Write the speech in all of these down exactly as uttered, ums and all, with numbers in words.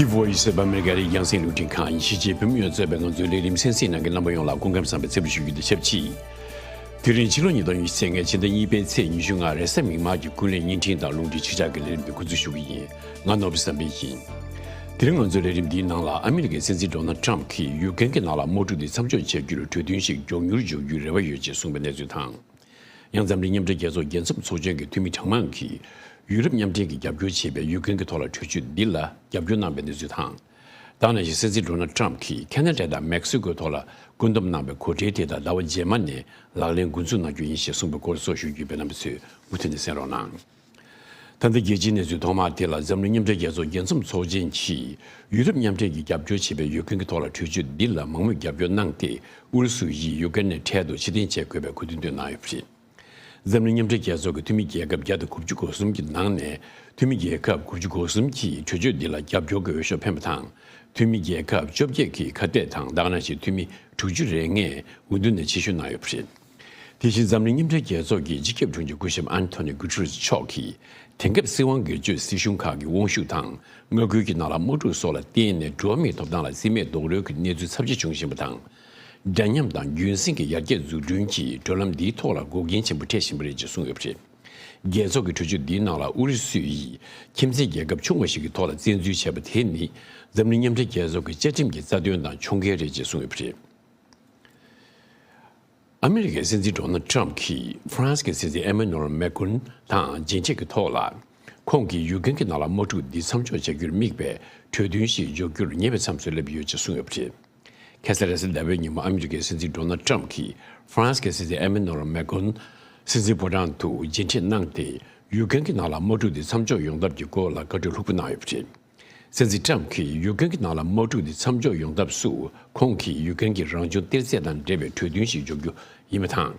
Voice of America རྒྱང་སྲིང་རླུང་འཕྲིན་ཁང་ཡིན། གཞིས་བྱེས་བོད་མི་ཡོངས་གཙོས་པའི་ང་ཚོའི་ལས་རིམ་གསན་གཟིགས་གནང་མཁན་རྣམ་པ་ཡོངས་ལ་སྐུ་ཁམས་བཟང་བའི་འཚམས་འདྲི་ཞུ་རྒྱུ་དང་ཆབས་ཅིག་དེ་རིང་ཕྱི་ལོ་ཉིས་སྟོང་ཉི་ཤུ་རྩ་ལྔ་ཕྱི་ཟླ་གཉིས་པའི་ཚེས་ཉི་ཤུ་ལྔ་རེས་གཟའ་མིག་དམར་གྱི་ཀུན་གླེང་བརྙན་འཕྲིན་དང་རླུང་འཕྲིན་ཆུ་ཚོད་ཀྱི་ལས་རིམ་འདི་འགོ་འཛུགས་ཞུ་གི་ཡིན། ང་ནོར་བུ་བསམ་འཕེལ་ཡིན། དེ་རིང་ང་ཚོའི་ལས་རིམ་འདིའི་ནང་ལ་ཨ་མི་རི་ཀའི་སྲིད་འཛིན་ཌོ་ནལ་ཊམ་གྱིས་ཡུ་ཀེན་གྱི་ནང་ལ་དམག་འཁྲུག་འདི་མཚམས་འཇོག་བྱ་རྒྱུར་གྲོས་མཐུན་ཞིག་མགྱོགས་མྱུར་འཇོག་རྒྱུའི་རེ་བ་ཡོད་ཅེས་གསུངས་པའི་གནས་ཚུལ་དང་། ཡང་འཛམ་གླིང་མཉམ་འབྲེལ་རྒྱལ་ཚོགས་རྒྱལ་འཛོམས་ཚོགས་ཆེན་གྱི་འཐུས་མི་གྲངས་མང་གིས་ཡུ་རོབ་མཉམ་འབྲེལ་གྱིས་རྒྱབ་སྐྱོར་བྱེད་པའི་ཡུ་ཀེན་གྱི་ཐོག་ལ་གྲོས་ཆོད་འདི་ལ་རྒྱབ་སྐྱོར་གནང་པའི་གནས་ཚུལ་དང་། ད་ནང་བཞིན་སྲིད་འཛིན་ཌོ་ནལ་ཊམ་གྱིས་ཁ་ན་ཌ་དང་མེག་སི་ཀོའི་ཐོག་ལ་བཀོད་འདོམས་གནང་པའི་གོ་གྲལ་དེ་དག་ཟླ་བ་རྗེས་མ་ནས་ལག་ལེན་འགོ་འཛུགས་གནང་རྒྱུ་ཡིན་ཞེས་གསུངས་པའི་སྐོར་སོགས་ཞུ་རྒྱུ་ཡིན་པས། རྣམ་པ་ཚོས་མུ་མཐུད་ནས་གསན་རོགས་གནང་། ད་ལྟ་རྒྱལ་སྤྱིའི་གནས་ཚུལ་ཐོག་མ་དེ་ལ། འཛམ་གླིང་མཉམ་འབྲེལ་རྒྱལ་ཚོགས་རྒྱལ་འཛོམས་ཚོགས་ཆེན་གྱིས་ཡུ་རོབ་མཉམ་འབྲེལ་གྱིས་རྒྱབ་སྐྱོར་བྱེད་པའི་ཡུ་ཀེན་གྱི་ཐོག་ལ་གྲོས་ཆོད་འདི་ལ་མང་མོས་རྒྱབ་སྐྱོར་གནང་སྟེ། ཨུ་རུ་སུ་ཡིས་ཡུ་ཀེན་ནས་འཕྲལ་དུ་ཕྱིར་འཐེན་བྱེད་དགོས་པའི་གོ་སྐབས་བསྟུན་གནང་ཡོད་པ་རེད། འཛམ་གླིང་མཉམ་འབྲེལ་རྒྱལ་ཚོགས་ཀྱི་འཐུས་མི་རྒྱལ་ཁབ་བརྒྱ་དང་དགུ་བཅུ་གོ་གསུམ་གྱི་ནང་ནས་འཐུས་མི་རྒྱལ་ཁབ་དགུ་བཅུ་གོ་གསུམ་གྱིས་གྲོས་ཆོད་འདི་ལ་རྒྱབ་སྐྱོར་གྱི་འོས་ཤོག་འཕེན་པ་དང་། འཐུས་མི་རྒྱལ་ཁབ་བཅོ་བརྒྱད་ཀྱིས་ཁ་གཏད་དང་། ད་ག་ནང་བཞིན་འཐུས་མི་དྲུག་ཅུ་རེ་ལྔས་འོས་བསྡུ་ནས་ཕྱིར་བཤོལ་གནང་ཡོད་པ་རེད། དེ་བཞིན་འཛམ་གླིང་མཉམ་འབྲེལ་རྒྱལ་ཚོགས་ཀྱི་སྤྱི་ཁྱབ་དྲུང་ཆེ་སྐུ་ཞབས་ཨན་ཐོ་ནི་གུ་ཏེ་རེས་མཆོག་གིས། དེང་སྐབས་སྲིད་དབང་སྒེར་གཅོད་སྲིད་གཞུང་ཁག་གི་དབང་ཤུགས་དང་། མངའ་ཁུལ་གྱི་ནང་ལ་དམག་འཁྲུག་སོགས་ལ་བརྟེན་ནས་འགྲོ་བ་མིའི་ཐོབ་ཐང་ལ་རྩིས་མེད་རྡོག་རོལ་གྱི་གནས་ཚུལ་ཚབས་ཆེ་བྱུང་བཞིན་པ་དང་། འདྲ་མཉམ་དང་རྒྱུན་སྲིང་གི་ཡར་རྒྱས་འཛུགས་སྐྲུན་གྱི་བགྲོད་ལམ་འདིའི་ཐོག་ལ་འགོག་རྐྱེན་ཆེན་པོ་འཕྲད་བཞིན་པ་རེད་ཅེས་གསུངས་ཡོད་པ་རེད། རྒྱལ་ཚོགས་ཀྱི་གྲོས་ཆོད་འདིའི་ནང་ལ་ཨུ་རུ་སུ་ཡིས་ཁྱིམ་མཚེས་རྒྱལ་ཁབ་ཆུང་བ་ཞིག་གི་ཐོག་ལ་བཙན་འཛུལ་བྱས་པ་དེ་ནི་འཛམ་གླིང་མཉམ་འབྲེལ་རྒྱལ་ཚོགས་ཀྱི་བཅའ་ཁྲིམས་ཀྱི་རྩ་དོན་དང་ཕྱོགས་འགལ་རེད་ཅེས་གསུངས་ཡོད་པ་རེད། ཨ་མི་རི་ཀའི་སྲིད་འཛིན་ཌོ་ནལ་ཊམ་གྱིས་ཧྥ་རན་སི་གི་སྲིད་འཛིན་ཨེ་མ་ནུ་ཨེལ་མེ་ཀོན་དང་མཇལ་འཕྲད་ཀྱི་ཐོག་ལ། ཁོང་གིས་ཡུ་ཀེན་གྱི་ནང་ལ་དམག་འཁྲུག་འདི་མཚམས་འཇོག་བྱ་རྒྱུར་དམིགས་པའི་གྲོས་མཐུན་ཞིག་འཇོག་རྒྱུར་ཉེ་བའི་མཚམས་སུ་སླེབས་ཡོད་ཅེས་གསུངས་ཡོད་པ་རེད། ཁ་སང་རེས་གཟའ་ཟླ་བའི་ཉིན་མོ་ཨ་མི་རི་ཀའི་སྲིད་འཛིན་ཌོ་ནལ་ཊམ་གྱིས་ཧྥ་རན་སི་གི་སྲིད་འཛིན་ཨེ་མ་ནུ་ཨེལ་མེ་ཀོན་སྲིད་འཛིན་ཕོ་བྲང་དུ་མཇལ་འཕྲད་གནང་སྟེ། ཡུ་ཀེན་གྱི་ནང་ལ་དམག་འཁྲུག་འདི་མཚམས་འཇོག་ཡོང་ཐབས་ཀྱི་སྐོར་ལ་བཀའ་འཁྲོལ་ལྷུག་པོ་གནང་ཡོད་པ་རེད། སྲིད་འཛིན་ཊམ་གྱིས་ཡུ་ཀེན་གྱི་ནང་ལ་དམག་འཁྲུག་འདི་མཚམས་འཇོག་ཡོང་ཐབས་སུ། ཁོང་གིས་ཡུ་ཀེན་གྱི་རང་བྱུང་གཏེར་རྫས་དང་འབྲེལ་བའི་གྲོས་མཐུན་ཞིག་འཇོག་རྒྱུ་ཡིན་པ་དང་།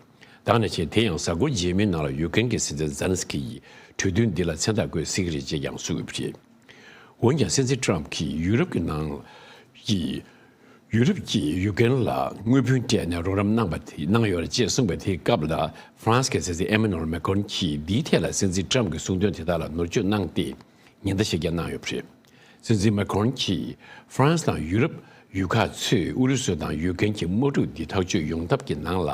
ད་ག་ནང་བཞིན་དེ་ཡང་གཟའ་འཁོར་རྗེས་མའི་ནང་ལ་ཡུ་ཀེན་གྱི་སྲིད་འཛིན་ཛེ་ལན་སི་ཀི་ཡིས་གྲོས་མཐུན་འདི་ལ་མཚན་རྟགས་བཀོད་སྲིད་ཀྱི་རེད་ཅེས་ཀྱང་གསུངས་ཡོད་པ་རེད། འོན་ཀྱང་སྲིད་འཛིན་ཊམ་གྱིས་ཡུ་རོབ་ཀྱི་ནང་གི་ཡུ་རོབ་ཀྱིས་ཡུ་ཀེན་ལ་དངུལ་བུན་སྤྲད་ནས་རོགས་རམ་གནང་པ་དེ་གནང་ཡོད་རེད་ཅེས་གསུངས་པ་དེའི་སྐབས་ལ། ཧྥ་རན་སི་གི་སྲིད་འཛིན་ཨེ་མ་ནུ་ཨེལ་མེ་ཀོན་གྱིས་འདིའི་ཐད་ལ་སྲིད་འཛིན་ཊམ་གྱི་གསུང་དོན་དེ་དག་ལ་ནོར་བཅོས་གནང་སྟེ། ཉེན་བརྡ་ཞིག་ཀྱང་གནང་ཡོད་པ་རེད། སྲིད་འཛིན་མེ་ཀོན་གྱིས་ཧྥ་རན་སི་དང་ཡུ་རོབ་ཡུལ་ཁག་ཚོས་ཨུ་རུ་སུ་དང་ཡུ་ཀེན་གྱི་དམག་འཁྲུག་འདི་ཐག་གཅོད་ཡོང་ཐབས་ཀྱི་ནང་ལ་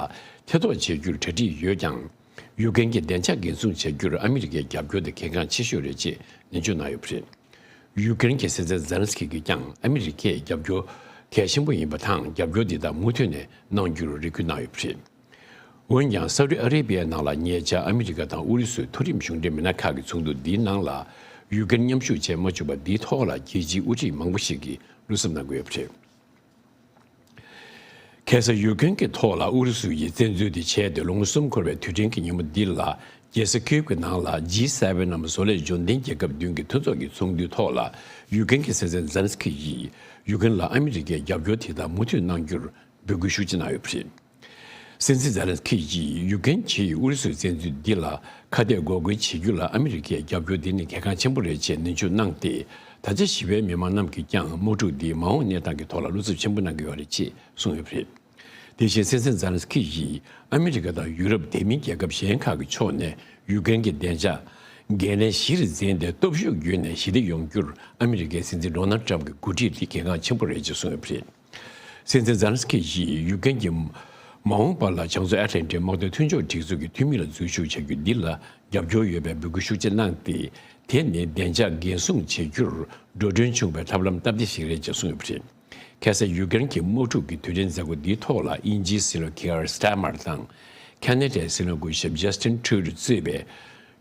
ཐེ་གཏོགས་བྱེད་རྒྱུར་གྲ་སྒྲིག་ཡོད་ཀྱང་། ཡུ་ཀེན་གྱི་བདེ་འཇགས་འགན་སྲུང་བྱེད་རྒྱུར་ཨ་མི་རི་ཀའི་རྒྱབ་སྐྱོར་དེ་གལ་འགངས་ཆེ་ཤོས་རེད་ཅེས་ནན་བརྗོད་གནང་ཡོད་པ་རེད། ཡུ་ཀེན་གྱི་སྲིད་འཛིན་ཛེ་ལན་སི་ཀི་གིས་ཀྱང་ཨ་མི་རི་ཀས་རྒྱབ་སྐྱོར་གལ་ཆེན་པོ་ཡིན་པ་དང་། རྒྱབ་སྐྱོར་འདི་དག་མུ་མཐུད་ནས་གནང་རྒྱུར་རེ་སྐུལ་གནང་ཡོད་པ་རེད། འོན་ཀྱང་སའུ་ཏི་ཨ་རེ་བྷི་ཡའི་ནང་ལ་ཉེ་ཆར་ཨ་མི་རི་ཀ་དང་ཨུ་རུ་སུའི་མཐོ་རིམ་གཞུང་འབྲེལ་མི་སྣ་ཁག་གི་ཚོགས་འདུ་འདིའི་ནང་ལ་ཡུ་ཀེན་མཉམ་ཞུགས་བྱས་མ་བཅུག་པ་འདིའི་ཐོག་ལ་རྒྱལ་སྤྱིའི་དབུ་ཁྲིད་མང་པོ་ཞིག་གིས་བློ་འཚབ་གནང་གི་ཡོད་པ་རེད། ཁ་སང་ཡུ་ཀེན་གྱི་ཐོག་ལ་ཨུ་རུ་སུ་ཡིས་བཙན་འཛུལ་དེ་བྱས་ཏེ་ལོ་ངོ་གསུམ་འཁོར་བའི་དུས་དྲན་གྱི་ཉིན་མོ་འདི་ལ། རྒྱལ་ས་ཁིའུ་གི་ནང་ལ་ཇི་སེ་བེན་ནམ་བཟོ་ལས་འབྱོར་ལྡན་རྒྱལ་ཁབ་བདུན་གྱི་མཐུན་ཚོགས་ཀྱི་ཚོགས་འདུའི་ཐོག་ལ། ཡུ་ཀེན་གྱི་སྲིད་འཛིན་ཛེ་ལན་སི་ཀི་ཡིས་ཡུ་ཀེན་ལ་ཨ་མི་རི་ཀའི་རྒྱབ་སྐྱོར་དེ་དག་མུ་མཐུད་གནང་རྒྱུར་འབོད་སྐུལ་ཤུགས་ཆེ་གནང་ཡོད་པ་རེད། སྲིད་འཛིན་ཛེ་ལན་སི་ཀི་ཡིས་ཡུ་ཀེན་གྱིས་ཨུ་རུ་སུའི་བཙན་འཛུལ་འདི་ལ་ཁ་གཏད་འགོག་རྒོལ་བྱེད་རྒྱུ་ལ་ཨ་མི་རི་ཀའི་རྒྱབ་སྐྱོར་འདི་ནི་གལ་འགངས་ཆེན་པོ་རེད་ཅེས་ནན་བརྗོད་གནང་སྟེ། ད་ཆ་ཞི་བའི་མི་མང་རྣམས་ཀྱིས་ཀྱང་དམག་འཁྲུག་འདིའི་མ་འོངས་གནས་སྟངས་ཀྱི་ཐོག་ལ་བློ་འཚབ་ཆེན་པོ་གནང་གི་ཡོད་རེད་ཅེས་གསུངས་ཡོད་པ་རེད། དེ་བཞིན་སྲིད་འཛིན་ཛེ་ལན་སི་ཀི་ཡིས་ཨ་མི་རི་ཀ་དང་ཡུ་རོབ་དེ་མིན་རྒྱལ་ཁབ་གཞན་ཁག་གི་ཕྱོགས་ནས་ཡུ་ཀེན་གྱི་བདེ་འཇགས་འགན་ལེན་གཞིར་འཛིན་ཏེ་སྟོབས་ཤུགས་བརྒྱུད་ནས་ཞི་བདེ་ཡོང་རྒྱུར་ཨ་མི་རི་ཀའི་སྲིད་འཛིན་ཌོ་ནལ་ཊམ་གྱི་འགོ་ཁྲིད་དེ་གལ་འགངས་ཆེན་པོ་རེད་ཅེས་གསུངས་ཡོད་པ་རེད། སྲིད་འཛིན་ཛེ་ལན་སི་ཀི་ཡིས་ཡུ་ཀེན་གྱི་མ་འོངས་པ་ལ་བྱང་མཚོ་ཨེ་ཊ་ལན་ཊིག་དམག་དོན་མཐུན་ཕྱོགས་སྒྲིག་འཛུགས་ཀྱི་འཐུས་མི་ལ་འཛུལ་ཞུགས་བྱ་རྒྱུ་འདི་ལ་རྒྱབ་སྐྱོར་ཡོད་པའི་འབོད་སྐུལ་ཤུགས་ཆེ་གནང་སྟེ། དེ་ནི་བདེ་འཇགས་འགན་སྲུང་བྱེད་རྒྱུར་འགྲོ་གྲོན་ཆུང་བའི་ཐབས་ལམ་སྟབས་བདེ་ཞིག་རེད་ཅེས་གསུངས་ཡོད་པ་རེད། ཁ་སང་ཡུ་ཀེན་གྱི་དམག་འཁྲུག་གི་དུས་དྲན་མཛད་སྒོ་འདིའི་ཐོག་ལ་དབྱིན་ཇིའི་སྲིད་བློན་ཁི་ཡར་སི་ཊར་མར་དང་། ཁ་ན་ཌའི་སྲིད་བློན་སྐུ་ཞབས་ཇ་སི་ཊིན་ཊུ་རུ་གཙོས་པའི་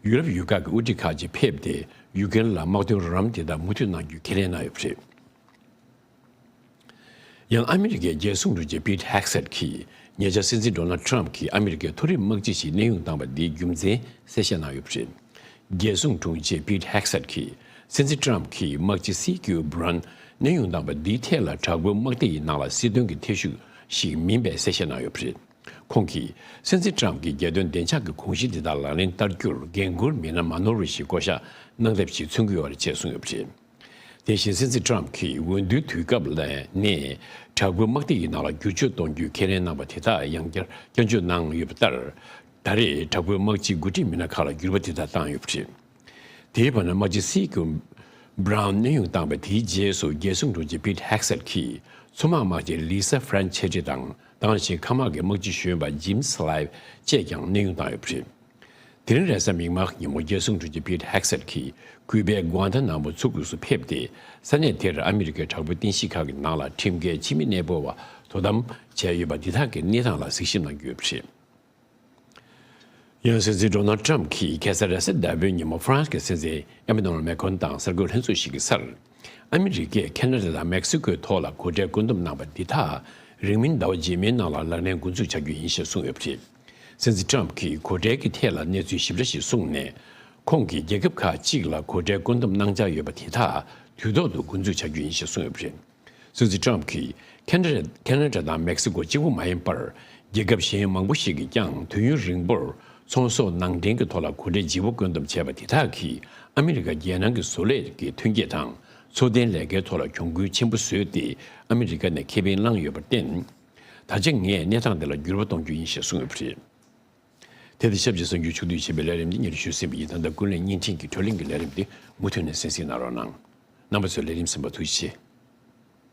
ཡུ་རོབ་ཡུལ་ཁག་གི་དབུ་ཁྲིད་ཁག་ཅིག་ཕེབས་ཏེ། ཡུ་ཀེན་ལ་དམག་དོན་རོགས་རམ་དེ་དག་མུ་མཐུད་གནང་རྒྱུ་ཁས་ལེན་གནང་ཡོད་པ་རེད། ཡང་ཨ་མི་རི་ཀའི་རྒྱལ་སྲུང་དྲུང་ཆེ་པིད་ཧེག་སེད་ཀྱིས་ཉེ་ཆར་སྲིད་འཛིན་ཌོ་ནལ་ཊམ་གྱིས་ཨ་མི་རི་ཀའི་མཐོ་རིམ་དམག་སྤྱི་ཞིག་གནས་དབྱུང་བཏང་པ་འདིའི་རྒྱུ་མཚན་གསལ་བཤད་གནང་ཡོད་པ་རེད། རྒྱལ་སྲུང་དྲུང་ཆེ་པིད་ཧེག་སེད་ཀྱིས་སྲིད་འཛིན་ཊམ་གྱིས་དམག་སྤྱི་སི་ཀིའུ་བྷི་རན་གནས་དབྱུང་བཏང་པ་འདིའི་ཐད་ལ། དྲག་པོའི་དམག་སྡེ་ཡི་ནང་ལ་སྲིད་དོན་གྱི་ཐེ་ཞུགས་ཤིག་མིན་པའི་གསལ་བཤད་གནང་ཡོད་པ་རེད། ཁོང་གིས་སྲིད་འཛིན་ཊམ་གྱིས་རྒྱལ་དོན་བདེ་འཇགས་ཀྱི་དགོངས་གཞི་འདི་དག་ལག་ལེན་བསྟར་རྒྱུར་འགན་འཁུར་མི་སྣ་མ་ནོར་བ་ཞིག་བསྐོ་གཞག་གནང་ཐབས་ཤིག་མཚོན་གྱི་ཡོད་རེད་ཅེས་གསུངས་ཡོད་པ་རེད། དེ་བཞིན་སྲིད་འཛིན་ཊམ་གྱིས་འོས་བསྡུའི་དུས་སྐབས་ལ་ནས་དྲག་པོའི་དམག་སྡེ་ཡི་ནང་ལ་བསྒྱུར་བཅོས་གཏོང་རྒྱུའི་ཁས་ལེན་གནང་པ་དེ་དག་ཡང་བསྐྱར་བསྐྱར་བརྗོད་གནང་ཡོད་པ་ལྟར། ད་རེས་དྲག་པོའི་དམག་སྤྱིའི་འགོ་ཁྲིད་མི་སྣ་ཁག་ལ་འགྱུར་བ་དེ་དག་བཏང་ཡོད་པ་རེད། དེའི་བར་ན་དམག་སྤྱི་སི་ཀིའུ་ Brown་གནས་དབྱུང་བཏང་བའི་དེའི་རྗེས་སུ་རྒྱལ་སྲུང་དྲུང་ཆེ་Pete Hegseth་གྱིས་མཚོ་དམག་དམག་སྤྱི་Lisa Franchetti་དང་། དེ་བཞིན་མཁའ་དམག་གི་དམག་སྤྱི་གཞོན་པ་Jim Slieve་བཅས་ཀྱང་གནས་དབྱུང་བཏང་ཡོད་པ་རེད། དེ་རིང་རེས་གཟའ་མིག་དམར་ཉིན་མོ་རྒྱལ་སྲུང་དྲུང་ཆེ་Pete Hegseth་གྱིས་ཀུའི་པའི་Guantanamo་མཚོ་ཁུག་ཏུ་ཕེབས་ཏེ། ས་གནས་དེར་ཨ་མི་རི་ཀའི་དྲག་པོའི་རྟེན་གཞི་ཁག་གི་ནང་ལ་ཁྲིམས་འགལ་ཕྱི་མི་གནས་སྤོར་བ་དོ་དམ་བྱས་ཡོད་པ་འདི་དག་གི་གནས་སྟངས་ལ་གཟིགས་ཞིབ་གནང་གི་ཡོད་པ་རེད། ཡང་སྲིད་འཛིན་Donald Trump་གྱིས་ཁ་སང་རེས་གཟའ་ཟླ་བའི་ཉིན་མོ་ཧྥ་རན་སི་གི་སྲིད་འཛིན་Emmanuel Macron་དང་གསར་འགོད་ལྷན་ཚོགས་ཤིག་གི་སར། ཨ་མི་རི་ཀས་ཁེ་ན་ཌ་དང་མེག་སི་ཀོའི་ཐོག་ལ་སྒོ་ཁྲལ་བཀོད་འདོམས་གནང་པ་འདི་དག་རིང་མིན་ཟླ་བ་རྗེས་མའི་ནང་ལ་ལག་ལེན་འགོ་འཛུགས་བྱ་རྒྱུ་ཡིན་ཞེས་གསུངས་ཡོད་པ་རེད། སྲིད་འཛིན་Trump་གྱིས་སྒོ་ཁྲལ་གྱི་ཐད་ལ་གནས་ཚུལ་ཞིབ་ཕྲ་ཞིག་གསུངས་ནས། ཁོང་གིས་རྒྱལ་ཁབ་ཁག་ཅིག་ལ་སྒོ་ཁྲལ་བཀོད་འདོམས་གནང་འཆར་ཡོད་པ་དེ་དག་དུས་ཐོག་ཏུ་འགོ་འཛུགས་བྱ་རྒྱུ་ཡིན་ཞེས་གསུངས་ཡོད་པ་རེད། སྲིད་འཛིན་Trump་གྱིས་ཁེ་ན་ཌ་ཁེ་ན་ཌ་དང་མེག་སི་ཀོ་གཅིག་པུ་མ་ཡིན་པར། རྒྱལ་ཁབ་གཞན་མང་པོ་ཞིག་གིས་ཀྱང་དུས་ཡུན་རིང་པོར་ཚོང་ཟོག་ནང་འདྲེན་གྱི་ཐོག་ལ་སྒོ་ཁྲལ་ལྗིད་པོ་བཀོད་འདོམས་བྱས་པ་དེ་དག་གིས་ཨ་མི་རི་ཀ་རྒྱལ་ནང་གི་བཟོ་ལས་ཀྱི་ཐོན་སྐྱེད་དང་འཚོ་རྟེན་ལས་ཀའི་ཐོག་ལ་གྱོང་གུན་ཆེན་པོ་བཟོས་ཏེ་ཨ་མི་རི་ཀ་ནས་ཁེ་ཕན་བླངས་ཡོད་པར་བརྟེན། ད་ཆ་ངས་གནས་སྟངས་འདི་ལ་འགྱུར་བ་གཏོང་རྒྱུ་ཡིན་ཞེས་གསུངས་ཡོད་པ་རེད། དེ་དང་ཆབས་ཅིག་གསར་འགྱུར་ཕྱོགས་བསྡུས་བྱས་པའི་ལས་རིམ་འདི་ཉིད་ཞུས་ཟིན་པ་ཡིན། ད་ལྟ་ཀུན་གླེང་བརྙན་འཕྲིན་གྱི་བགྲོ་གླེང་གི་ལས་རིམ་འདི་མུ་མཐུད་ནས་གསན་གཟིགས་གནང་རོགས་གནང་། རྣམ་པ་ཚོས་ལས་རིམ་གསན་པར་ཐུགས་རྗེ་ཆེ།